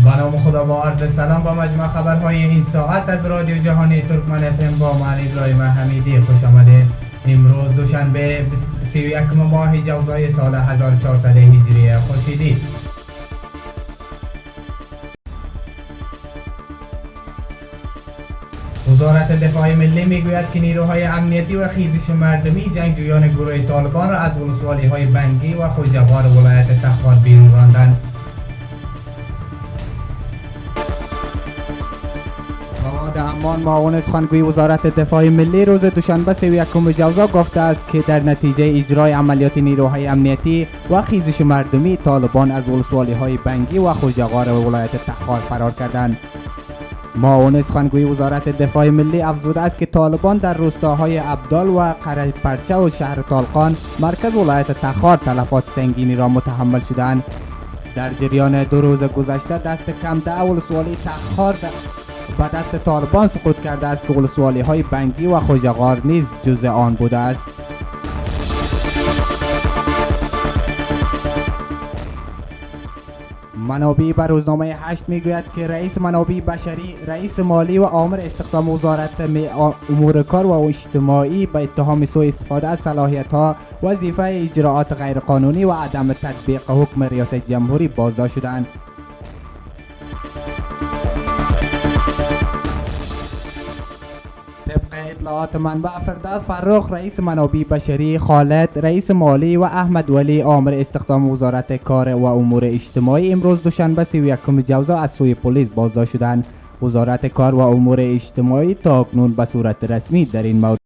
با نام خدا، با عرض سلام، با مجموع خبرهای این ساعت از رادیو جهانی ترکمن FM با من ابراهیم حمیدی خوش آمدید. امروز دوشنبه، 31 ماه جوزای سال 1400 هجری خورشیدی. وزارت دفاع ملی میگوید که نیروهای امنیتی و خیزش مردمی جنگجویان گروه طالبان را از ولسوالی های بنگی و خوجه‌غار ولایت تخار بیرون راندند. فواد امان، معاون سخنگوی وزارت دفاع ملی، روز دوشنبه 31 جوزا گفته است که در نتیجه اجرای عملیات نیروهای امنیتی و خیزش مردمی، طالبان از ولسوالی های بنگی و خوجه‌غار ولایت تخار فرار کردند. معاون سخنگوی وزارت دفاع ملی افزوده است که طالبان در روستاهای ابدال و قره پرچه و شهر تالقان، مرکز ولایت تخار، تلفات سنگینی را متحمل شدند. در جریان 2 روز گذشته دست کم 10 ولسوالی تخار به دست طالبان سقوط کرده است که ولسوالی های بنگی و خوجه‌غار نیز جزء آن بوده است. منابع بر روزنامه هشت میگوید که رئیس منابع بشری، رئیس مالی و آمر استخدام وزارت امور کار و اجتماعی به اتهام سوء استفاده از صلاحیت ها، وظیفه، اجراآت غیرقانونی و عدم تطبیق حکم ریاست جمهوری بازداشت شدند. طبق اطلاعات منبع، فردوس فرخ، رئیس منابع بشری، خالد، رئیس مالی و احمد ولی، آمر استخدام وزارت کار و امور اجتماعی، امروز دوشنبه 31 جوزا از سوی پلیس بازداشت شدند. وزارت کار و امور اجتماعی تاکنون به صورت رسمی در این مورد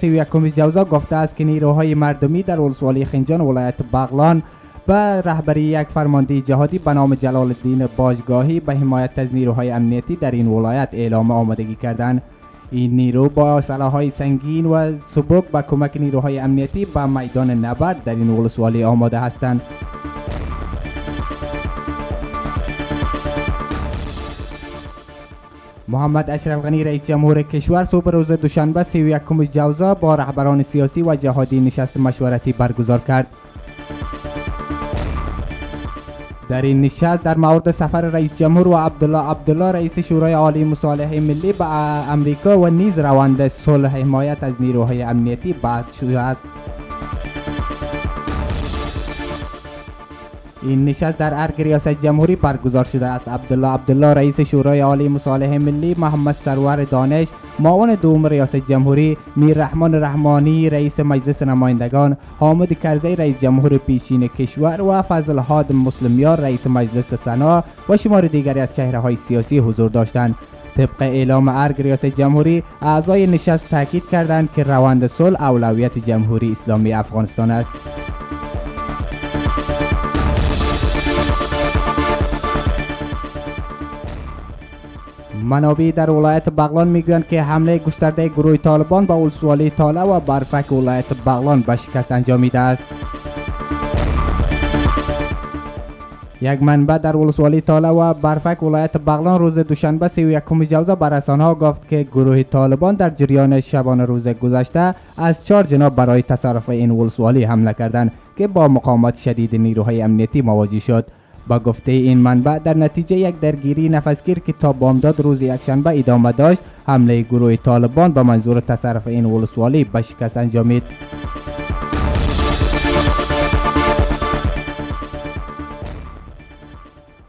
31 جوزا گفته است که نیروهای مردمی در ولسوالی خنجان ولایت بغلان به رهبری یک فرمانده جهادی به نام جلال الدین باجگاهی به حمایت از نیروهای امنیتی در این ولایت اعلام آمادگی کردند. این نیرو با سلاح‌های سنگین و سبک به کمک نیروهای امنیتی به میدان نبرد در این ولسوالی آماده هستند. محمد اشرف غنی، رئیس جمهور کشور، صبح روز دوشنبه 31 جوزا با رهبران سیاسی و جهادی نشست مشورتی برگزار کرد. در این نشست در مورد سفر رئیس جمهور و عبدالله عبدالله، رئیس شورای عالی مصالحه ملی، به امریکا و نیز روند صلح، حمایت از نیروهای امنیتی بحث شده است. این نشست در ارگ ریاست جمهوری برگزار شده است. عبدالله عبدالله، رئیس شورای عالی مصالحه ملی، محمد سرور دانش، معاون دوم ریاست جمهوری، میر رحمان رحمانی، رئیس مجلس نمایندگان، حامد کرزی، رئیس جمهور پیشین کشور و فضل هاد مسلمیار، رئیس مجلس سنا و شمار دیگری از چهره های سیاسی حضور داشتند. طبق اعلام ارگ ریاست جمهوری، اعضای نشست تاکید کردند که روند صلح اولویت جمهوری اسلامی افغانستان است. منابع در ولایت بغلان میگویند که حمله گسترده گروه طالبان به ولسوالی تاله و برفک ولایت بغلان به شکست انجامیده است. یک منبع در ولسوالی تاله و برفک ولایت بغلان روز دوشنبه 31 جوزا به رسانه‌ها گفت که گروه طالبان در جریان شبانه روز گذشته از چهار جناح برای تصرف این ولسوالی حمله کردند که با مقاومت شدید نیروهای امنیتی مواجه شد. با گفته این منبع، در نتیجه یک درگیری نفسگیر که تا بامداد روز یکشنبه ادامه داشت، حمله گروه طالبان به منظور تصرف این ولسوالی به شکست انجامید.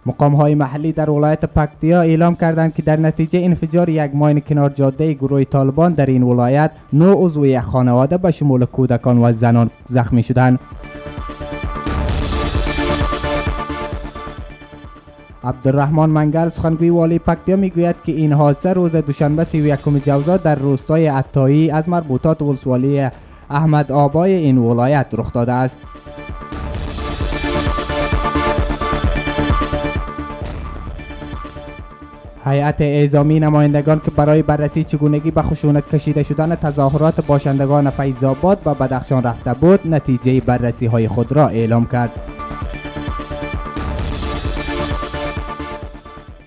مقام های محلی در ولایت پکتیا اعلام کردند که در نتیجه انفجار یک ماین کنار جاده گروه طالبان در این ولایت، نه عضو یک خانواده به شمول کودکان و زنان زخمی شدند. عبدالرحمن منگل، سخنگوی والی پکتیا، میگوید که این حادثه روز دوشنبه 31 جوزا در روستای عطایی از مربوطات ولسوالی احمد آبای این ولایت رخ داده است. هیئت اعزامی نمایندگان که برای بررسی چگونگی به خشونت کشیده شدن تظاهرات باشندگان فیض آباد به بدخشان رفته بود، نتیجه بررسی های خود را اعلام کرد.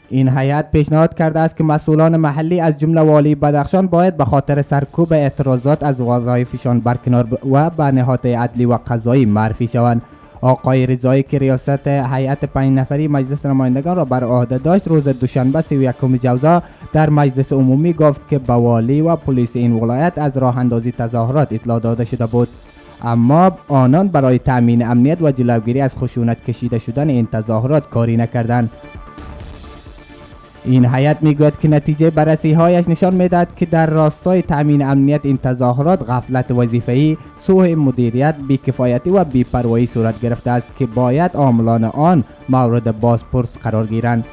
این هیئت پیشنهاد کرده است که مسئولان محلی از جمله والی بدخشان باید به خاطر سرکوب اعتراضات از وظایفشان برکنار و به نهادهای عدلی و قضایی معرفی شوند. آقای رضایی که ریاست هیئت 5 نفری مجلس نمایندگان را بر عهده داشت، روز دوشنبه 31 جوزا در مجلس عمومی گفت که به والی و پلیس این ولایت از راه اندازی تظاهرات اطلاع داده شده بود، اما آنان برای تامین امنیت و جلوگیری از خشونت کشیده شدن این تظاهرات کاری نکردند. این هیئت میگوید که نتیجه بررسی هایش نشان میدهد که در راستای تامین امنیت این تظاهرات غفلت وظیفه‌ای، سوء مدیریت، بیکفایتی و بی‌پروایی صورت گرفته است که باید عاملان آن مورد بازپرس قرار گیرند.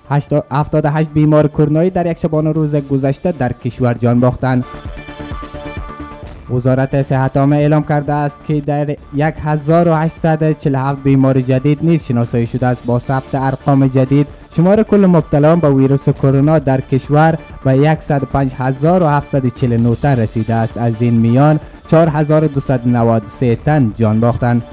78 بیمار کرونایی در یک شبانه روز گذشته در کشور جان باختند. وزارت صحت عامه اعلام کرده است که در 1847 بیمار جدید نیز شناسایی شده است. با ثبت ارقام جدید شمار کل مبتلایان به ویروس کرونا در کشور به 105749 تن رسیده است. از این میان 4293 تن جان باختند.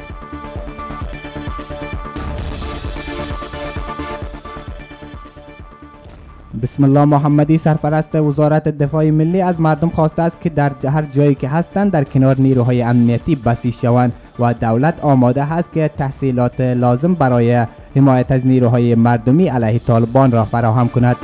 بسم الله محمدی سرپرست وزارت دفاع ملی از مردم خواسته است که در هر جایی که هستند در کنار نیروهای امنیتی بسیج شوند و دولت آماده است که تحصیلات لازم برای حمایت از نیروهای مردمی علیه طالبان را فراهم کند.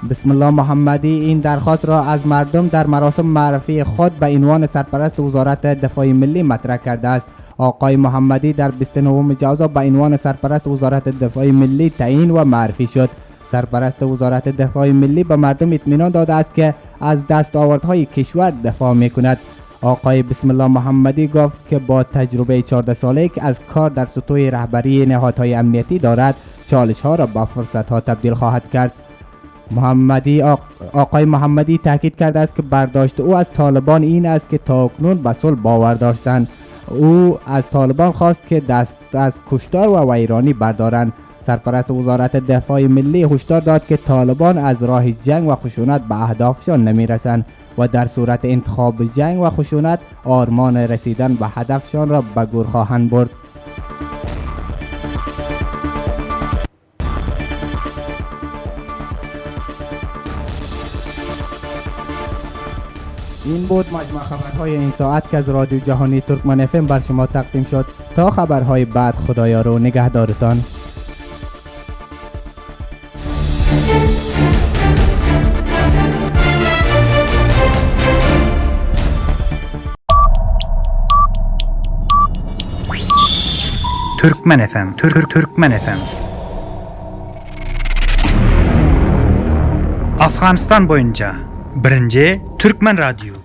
بسم الله محمدی این درخواست را از مردم در مراسم معرفی خود به عنوان سرپرست وزارت دفاع ملی مطرح کرده است. آقای محمدی در 29 جوزا به عنوان سرپرست وزارت دفاع ملی تعیین و معرفی شد. سرپرست وزارت دفاع ملی به مردم اطمینان داده است که از دستاوردهای کشور دفاع می کند. آقای بسم الله محمدی گفت که با تجربه 14 ساله که از کار در سطوح رهبری نهادهای امنیتی دارد، چالش ها را به فرصت ها تبدیل خواهد کرد. آقای محمدی تاکید کرده است که برداشت او از طالبان این است که تاکنون به صلح باور داشتند. او از طالبان خواست که دست از کشتار و ویرانی بردارند. سرپرست وزارت دفاع ملی هشدار داد که طالبان از راه جنگ و خشونت به اهدافشان نمیرسند و در صورت انتخاب جنگ و خشونت آرمان رسیدن به هدفشان را به گور خواهند برد. این بود مجموع خبرهای این ساعت که از رادیو جهانی ترکمن اف ام بر شما تقدیم شد. تا خبرهای بعد خدایا رو نگهدارتان. Türkmen FM, Türkmen FM. Afganistan boyunca birinci Türkmen Radyo.